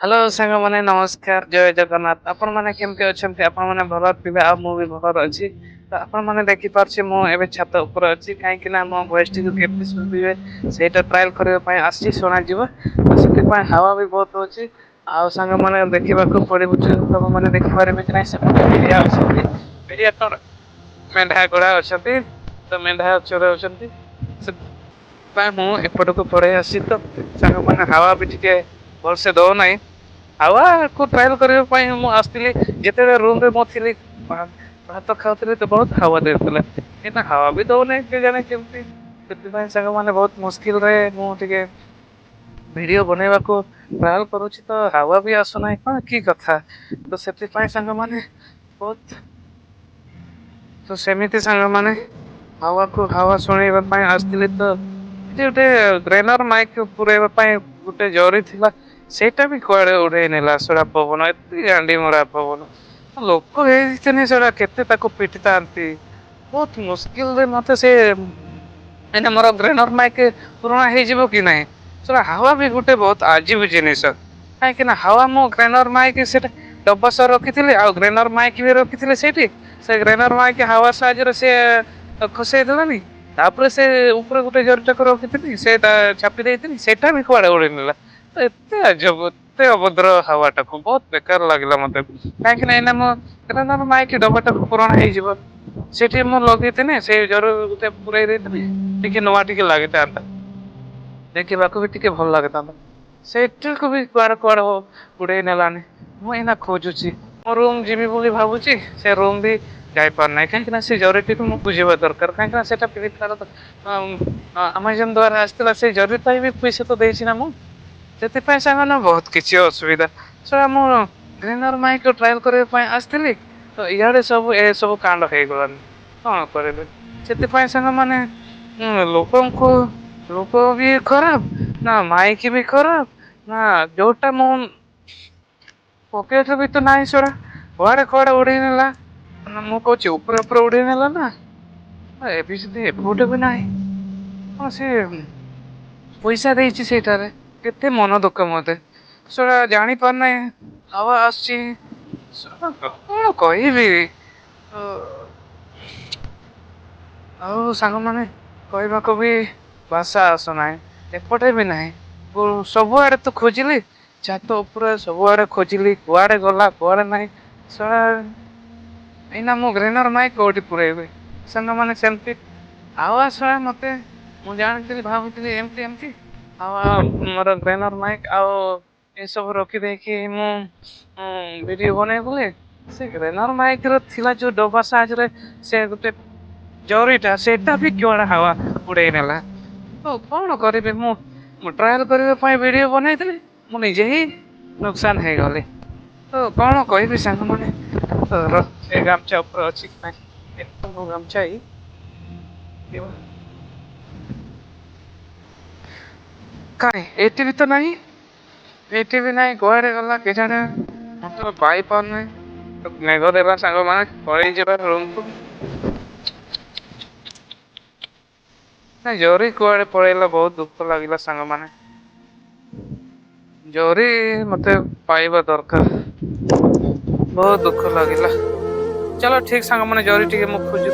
Hello ସାଙ୍ଗମାନେ, ନମସ୍କାର, ଜୟ ଜଗନ୍ନାଥ। ଆପଣମାନେ କେମିତି ଅଛନ୍ତି? ଆପଣମାନେ ଭଲ ଥିବେ ଆଉ ମୁଁ ବି ଭଲରେ ଅଛି। ତ ଆପଣମାନେ ଦେଖିପାରୁଛି, ମୁଁ ଏବେ ଛାତ ଉପରେ ଅଛି, କାହିଁକି ନା ମୋ ଭଏସଟିକୁ କେମିତି ଶୁଣିବେ ସେଇଟା ଟ୍ରାଏଲ୍ କରିବା ପାଇଁ ଆସିଛି, ଶୁଣାଯିବ ତ ସେଥିପାଇଁ। ହାୱା ବି ବହୁତ ଅଛି ଆଉ ସାଙ୍ଗମାନେ ଦେଖିବାକୁ ପଡ଼ିବ, ମାନେ ଦେଖିପାରିବେ କି ନାହିଁ। ସେପଟେ ଭିଡ଼ିଆ ଅଛନ୍ତି, ଭିଡ଼ିଆ କ'ଣ ମେଣ୍ଢା ଗୁଡ଼ା ଅଛନ୍ତି, ତ ମେଣ୍ଢା ଚରାଉଛନ୍ତି। ସେଥିପାଇଁ ମୁଁ ଏପଟକୁ ପଳେଇ ଆସିଛି। ତ ସାଙ୍ଗମାନେ, ହାୱା ବି ଟିକେ ଭଲସେ ଦଉନାହିଁ। ହାୱାକୁ ଟ୍ରାଏଲ୍ କରିବା ପାଇଁ ମୁଁ ଆସିଥିଲି। ଯେତେବେଳେ ରୁମ୍ରେ ମୁଁ ଥିଲି, ଭାତ ଖାଉଥିଲି, ତ ବହୁତ ହାୱା ଦେଉଥିଲା। ଏଇନା ହାୱା ବି ଦଉନାହିଁ, କେଜାଣି କେମିତି। ସେଥିପାଇଁ ସାଙ୍ଗମାନେ, ବହୁତ ମୁସ୍କିଲରେ ମୁଁ ଟିକେ ଭିଡ଼ିଓ ବନେଇବାକୁ ଟ୍ରାଏଲ୍ କରୁଛି, ତ ହାୱା ବି ଆସୁନାହିଁ, କ'ଣ କି କଥା? ତ ସେଥିପାଇଁ ସାଙ୍ଗମାନେ ବହୁତ, ତ ସେମିତି ସାଙ୍ଗମାନେ ହାୱାକୁ ହାୱା ଶୁଣେଇବା ପାଇଁ ଆସିଥିଲି। ତ ଏଠି ଗୋଟେ ଗ୍ରେନର ମାଇକ୍ ପୁରେଇବା ପାଇଁ ଗୋଟେ ଜରି ଥିଲା, ସେଇଟା ବି କୁଆଡ଼େ ଉଡ଼େଇ ନେଲା ସେଟା ପବନ। ଏତେ ଗାଣ୍ଡି ମରା ପବନ। ଲୋକ ହେଇଥିଲେ ସେଟା କେତେ ତାକୁ ପିଟିଥାନ୍ତି। ବହୁତ ମୁସ୍କିଲରେ ମତେ ସେ ଏଇନା ମୋର ଗ୍ରେନର ମାଇକ୍ ପୁରୁଣା ହେଇଯିବ କି ନାହିଁ। ସେଟା ହାୱା ବି ଗୋଟେ ବହୁତ ଆଜିବ ଜିନିଷ, କାହିଁକି ନା ହାୱା ମୁଁ ଗ୍ରେନର ମାଇକ୍ ସେଟା ଡବା ସହ ରଖିଥିଲି ଆଉ ଗ୍ରେନର ମାଇକ୍ ବି ରଖିଥିଲି ସେଇଠି। ସେ ଗ୍ରେନର ମାଇକ୍ ହାୱା ସାହାଯ୍ୟରେ ସେ ଖସେଇ ଦେଲାନି। ତାପରେ ସେ ଉପରେ ଗୋଟେ ଜରିଟାକୁ ରଖିଥିଲି, ସେଇଟା ଚାପି ଦେଇଥିଲି, ସେଇଟା ବି କୁଆଡ଼େ ଉଡ଼େଇ ନେଲା। ତ ଏତେ ଅଜବ, ଏତେ ଅଭଦ୍ର ହାୱାଟାକୁ, ବହୁତ ବେକାର ଲାଗିଲା ମତେ, କାହିଁକି ନା ଏଇନା ମୋ ଗ୍ରେନର ମାଇକ୍ ଡବାଟାକୁ ପୁରୁଣା ହେଇଯିବ। ସେଠି ମୁଁ ଲଗେଇଥିଲି, ସେଇ ଜରି ଗୋଟେ ପୁରେଇ ଦେଇଥିଲି, ଟିକେ ନୂଆ ଟିକେ ଲାଗିଥାନ୍ତା, ଦେଖିବାକୁ ବି ଟିକେ ଭଲ ଲାଗିଥାନ୍ତା। ସେଇଟାକୁ ବି କୁଆଡ଼େ କୁଆଡ଼େ ଉଡ଼େଇ ନେଲାନି। ମୁଁ ଏଇନା ଖୋଜୁଛି, ମୋ ରୁମ୍ ଯିବି ବୋଲି ଭାବୁଛି, ସେ ରୁମ୍ ବି ଯାଇପାରୁନାହିଁ, କାହିଁକି ନା ସେ ଜରିଟିକୁ ମୁଁ ବୁଝିବା ଦରକାର, କାହିଁକି ନା ସେଇଟା ଫ୍ଲିପକାର୍ଟ ଆମାଜନ୍ ଦ୍ୱାରା ଆସିଥିଲା। ସେଇ ଜରି ପାଇଁ ବି ପଇସା ତ ଦେଇଛି ନା ମୁଁ। ସେଥିପାଇଁ ସାଙ୍ଗମାନେ, ବହୁତ କିଛି ଅସୁବିଧା। ସେଟା ମୁଁ ଗ୍ରେନର ମାଇକ୍ ଟ୍ରାଏଲ୍ କରିବା ପାଇଁ ଆସିଥିଲି, ତ ଇଆଡ଼େ ସବୁ ଏସବୁ କାଣ୍ଡ ହେଇଗଲାନି, କ'ଣ କରିବି? ସେଥିପାଇଁ ସାଙ୍ଗମାନେ, ଲୋକଙ୍କୁ ଲୋକ ବି ଖରାପ ନା, ମାଇକ୍ ବି ଖରାପ ନା, ଯୋଉଟା ମୁଁ ପକେଟରେ ବି ତ ନାହିଁ। ସେଟା କୁଆଡ଼େ କୁଆଡ଼େ ଉଡ଼େଇ ନେଲା ନା। ମୁଁ କହୁଛି ଉପରେ ଉପରେ ଉଡ଼େଇ ନେଲା ନା, ଏବେ ଯଦି ଏପଟେ ବି ନାହିଁ। ହଁ, ସେ ପଇସା ଦେଇଛି ସେଇଟାରେ, କେତେ ମନ ଦୁଃଖ ମତେ। ସେଟା ଜାଣିପାରୁନାହିଁ ହାୱା ଆସୁଛି, କ'ଣ କହିବି? ଆଉ ସାଙ୍ଗମାନେ, କହିବାକୁ ବି ଭାଷା ଆସୁନାହିଁ। ଏପଟେ ବି ନାହିଁ, ସବୁଆଡ଼େ ତ ଖୋଜିଲି, ଛାତ ଉପରେ ସବୁଆଡ଼େ ଖୋଜିଲି, କୁଆଡ଼େ ଗଲା, କୁଆଡ଼େ ନାହିଁ। ଶଳା, ଏଇନା ମୁଁ ଗ୍ରେନର ମାଇକ୍ କୋଉଠି ପୁରେଇବି ସାଙ୍ଗମାନେ? ସେମିତି ହାୱା ଶଳା ମତେ, ମୁଁ ଜାଣିଥିଲି, ଭାବୁଥିଲି ଏମିତି ଏମିତି ହାୱା, ମୋର ଗ୍ରେନର ମାଇକ୍ ଆଉ ଏସବୁ ରଖିଦେଇକି ମୁଁ ଭିଡ଼ିଓ ବନେଇବି ବୋଲି, ସେ ଗ୍ରେନର ମାଇକ୍ର ଥିଲା ଯୋଉ ଡବା ସାହାଯ୍ୟରେ ସେ ଗୋଟେ ଜରିଟା, ସେଇଟା ବି କୁଆଡ଼େ ହାୱା ଉଡ଼େଇ ନେଲା। ତ କ'ଣ କରିବି ମୁଁ? ମୁଁ ଟ୍ରାଏଲ୍ କରିବା ପାଇଁ ଭିଡ଼ିଓ ବନେଇଥିଲି, ମୁଁ ନିଜେ ହିଁ ନୁକସାନ ହେଇଗଲି। ତ କ'ଣ କହିବି ସାଙ୍ଗମାନେ? ଏ ଗାମଛା ଉପରେ ଅଛି କି ନାହିଁ ମୋ ଗାମଛା? ଏଇ କାଇଁ, ଏଠି ବି ତ ନାହିଁ, ଏଠି ବି ନାହିଁ, କୁଆଡ଼େ ଗଲା କେଜାଣି, ମୁଁ ତ ପାଇପାରୁନାହିଁ। ମେଘ ଦେଲା ସାଙ୍ଗମାନେ, ପଳେଇ ଯିବା ରୁମକୁ। ନା, ଜରି କୁଆଡ଼େ ପଳେଇଲା? ବହୁତ ଦୁଃଖ ଲାଗିଲା ସାଙ୍ଗମାନେ। ଜରି ମତେ ପାଇବା ଦରକାର। ବହୁତ ଦୁଃଖ ଲାଗିଲା। ଚାଲ ଠିକ ସାଙ୍ଗମାନେ, ଜରି ଟିକେ ମୁଁ ଖୋଜୁ।